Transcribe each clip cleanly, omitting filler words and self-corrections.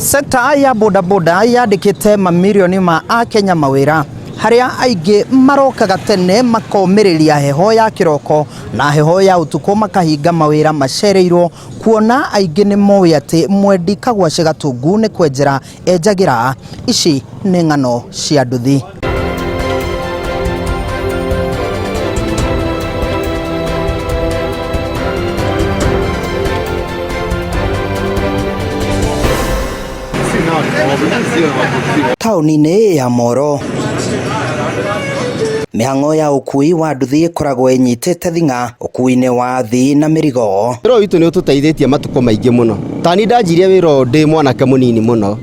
Sector ya bodaboda yandĩkĩte mamirioni ma akenya mawĩra harĩa aingĩ marokaga tene makomĩrĩria heho ya kĩroko na heho ya ũtukũ makahinga mawĩra macereirwo kuona aingĩ nĩ moĩ atĩ mwendi kagwacĩ gatungu nĩ kwenjera enjagĩra. Ici nĩ ng'ano cia nduthi. Taũni-inĩ ya Moro mĩhang'o ya ũkui wa nduthi ĩkoragwo ĩnyitĩte thing'a ũkui-inĩ wa athii na mĩrigo. Wĩra ũyũ witũ nĩ ũtũteithĩtie matukũ maingĩ mũno. Tani ndanjirie wĩra ũyũ ndĩ mwanake mũnini mũno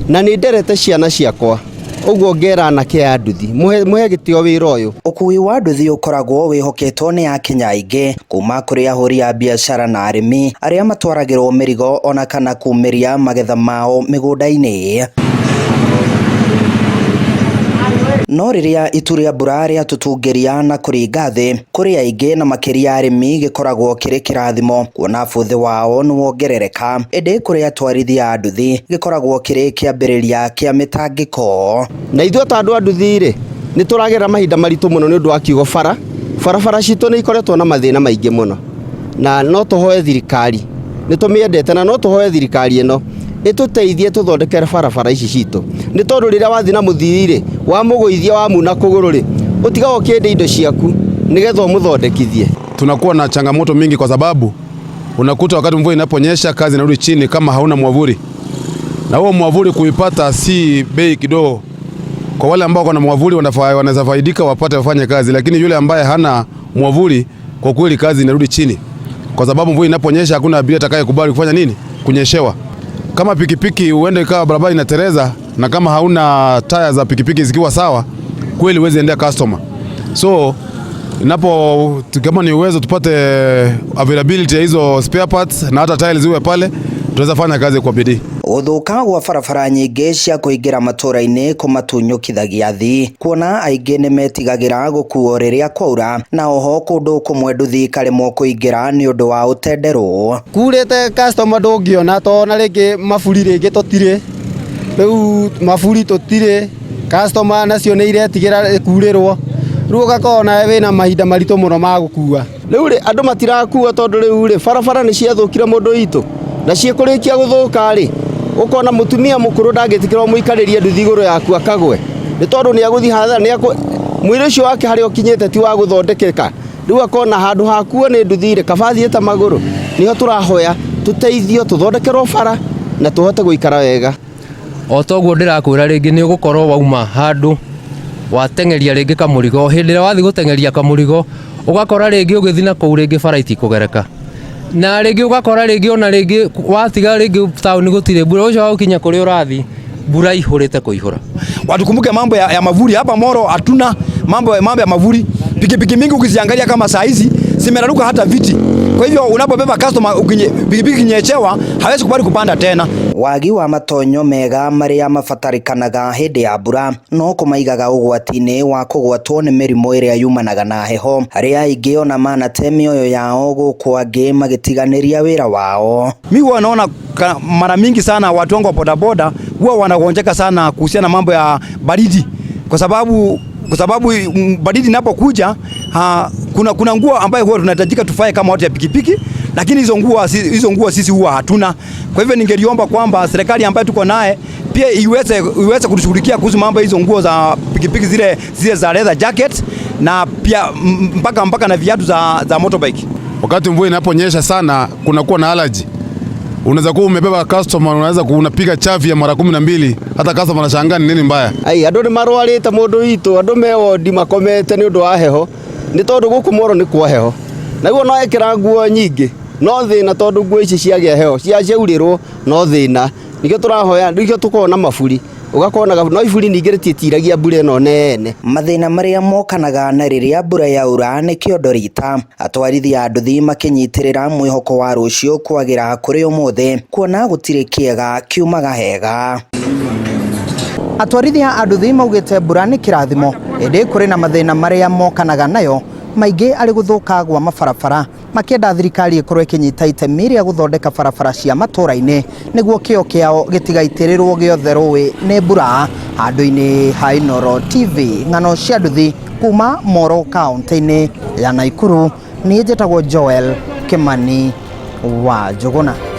na nĩ nderete ciana ciakwa ũguo ngera anake a nduthi mũhe gĩtĩo wĩra ũyũ. Ũkui wa nduthi ũkoragwo wĩhoketwo nĩ akenya aingĩ kuma kũrĩ ahũri a biacara na arĩmi arĩa matwaragĩrwo mĩrigo ona kana kumĩria magetha mao mĩgũnda-inĩ. No rĩrĩa itu rĩa mbura rĩatũtungĩria na kũringa thĩ, kũrĩ aingĩ na makĩria arĩmi gĩkoragwo kĩrĩ kĩrathimo kuona bũthĩ wao nĩwongerereka, ĩndĩ kũrĩ atwarithia a nduthi gĩkoragwo kĩrĩ kĩambĩrĩria kĩa mĩtangĩko. Na ithuĩ ta andũ a nduthi rĩ, nĩ tũragerera mahinda maritũ mũno nĩ ũndũ wa kiugo bara. Barabara citũ nĩ ikoretwo na mathĩna maingĩ mũno, na no tũhoe thirikari, nĩ tũmĩendete na no tũhoe thirikari ĩno ĩtũteithie tũthondekere barabara ici citũ, nĩ tondũ rĩrĩa wathiĩ na mũthii rĩ, wamũgũithia wamuna kũgũrũ rĩ, ũtigaga ũkĩendia indo ciaku nĩgetha ũmũthondekithie. Tunakuwa na changamoto mingi kwa sababu unakuta wakati mvua inaponyesha kazi inarudi chini kama hauna mwavuli, na huo mwavuli kuipata si bei kidogo. Kwa wale ambao wana mwavuli wanaweza faidika wapate wafanye kazi, lakini yule ambaye hana mwavuli kwa kweli kazi inarudi chini, kwa sababu mvua inaponyesha hakuna abiria atakayekubali kufanya nini, kunyeshewa. Kama pikipiki uende ikawa barabara inatereza, na kama hauna taya za pikipiki zikiwa sawa, kweli huwezi endea customer. So inapo kama ni uwezo tupate availability ya hizo spare parts na hata tiles ziwe pale, tunaweza fanya kazi kwa bidii. Gũthũka gwa barabara nyingĩ cia kũingĩra matũũra-inĩ kũmatunyũkithagia athii kuona aingĩ nĩmetigagĩra gũkuo rĩrĩa kwaura na oho kũndũ kũmwe nduthi ikaremwo kũingĩra nĩ ũndũ wa ũtenderũ. Kurĩte customer ndũngĩona tondũ na rĩngĩ maburi rĩngĩ tũtirĩ, rĩu maburi tũtirĩ, customer nacio nĩ iretigĩra kurĩrwo, rĩu ũgakorwo nawe wĩna mahinda maritũ mũno ma gũkua. Rĩu rĩ andũ matirakua tondũ rĩu rĩ barabara nĩ ciathũkire mũndũ witũ, na ciĩkũrĩkia gũthũka rĩ, ũkona mũtumia mũkũrũ ndangĩtĩkĩra ũmũikarĩrie nduthi igũrũ yaku akagwe, nĩ tondũ nĩ agũthiĩ hathara, mwĩrĩ ũcio wake harĩa ũkinyĩte ti wa gũthondekeka. Rĩu akona handũ hakuo nĩ nduthi rĩ, kaba athiĩte magũrũ. Nĩho tũrahoya tũteithio tũthondekerwo bara na tũhote gũikara wega. O toguo ndĩrakwĩra rĩngĩ nĩ ũgũkorwo wauma handũ wateng'eria rĩngĩ kamũrigo, hĩndĩ ĩrĩa wathiĩ gũteng'eria kamũrigo ũgakora rĩngĩ ũgĩthiĩ na kũu rĩngĩ bara itikũgereka, na rĩngĩ ũgakora rĩngĩ ona rĩngĩ watiga rĩngĩ taũni gũtirĩ mbura, ũcio wagũkinya kũrĩa ũrathiĩ mbura ihũrĩte kũihũra. Watukumbuke mambo ya mavuri hapa Moro hatuna mambo ya mavuri. Pikipiki mingi ukiziangalia kama saa hizi zimeraruka hata viti. Kwa hivyo unapobeba customer pikipiki kinyeshewa hawezi kubali kupanda tena. Wagi wa matonyo mega marĩa mabatarĩkanaga hĩndĩ ya mbura no kũmaigaga ũgwati-inĩ wa kũgwatwo nĩ mĩrimũ ĩrĩa yumanaga na heho, arĩa aingĩ ona manate mĩoyo yao gũkũ angĩ magĩtiganĩria wĩra wao. Mi huwa naona mara mingi sana watu wangu wa bodaboda huwa wanagonjeka sana kuhusiana na mambo ya baridi, kwa sababu baridi inapokuja, kuna nguo ambayo huwa tunahitajika tufae kama watu ya pikipiki, lakini hizo nguo sisi huwa hatuna. Kwa hivyo ningeliomba kwamba serikali ambayo tuko naye pia iweze kutushughulikia kuhusu mambo hizo nguo za pikipiki zile za leather jacket na pia mpaka na viatu za motorbike. Wakati mvua inaponyesha sana kunakuwa na allergy. Unaweza kuwa umebeba customer, unaweza unapiga chafi ya mara 12, hata customer anashangaa ni nini mbaya. Ai, andũ nĩ marwarĩte mũndũ witũ, andũ me wodi makomete nĩ ũndũ wa heho, nĩ tondũ gũkũ Moro nĩ kwa heho. Na guo no ekĩra nguo nyingĩ, no thĩna tondũ nguo ici ciagĩa heho, ciaurĩrwo no thĩna. Nĩkĩo tũrahoya, nĩkĩo tũkoragwo na maburi. Ũgakorwo na no iburi ningĩ rĩtiĩtiragia mbura ĩno nene. Mathĩna marĩa mokanaga na rĩrĩa mbura yaura nĩ kĩondo rita. Atwarithia a nduthi makĩnyitĩrĩra mwĩhoko wa rũciũ kwagĩra kũrĩ ũmũthĩ, kuona gũtirĩ kĩega kiumaga hega. Atwarithia a nduthi maugĩte mbura nĩ kĩrathimo, ĩndĩ kũrĩ na mathĩna marĩa mokanaga nayo, maingĩ arĩ gũthũka gwa mabarabara Makĩenda thirikari ĩkorwo ĩkĩnyita itemi rĩa gũthondeka barabara cia matũũra-inĩ nĩguo kĩo kĩao gĩtigaitĩrĩrwo gĩothe rũĩ nĩ mbura. Handũ-inĩ ha Inooro TV, ng'ano cia nduthi kuma Moro kaunti-inĩ ya Nakuru, niĩ njĩtagwo Joel Kimani wa Njũgũna.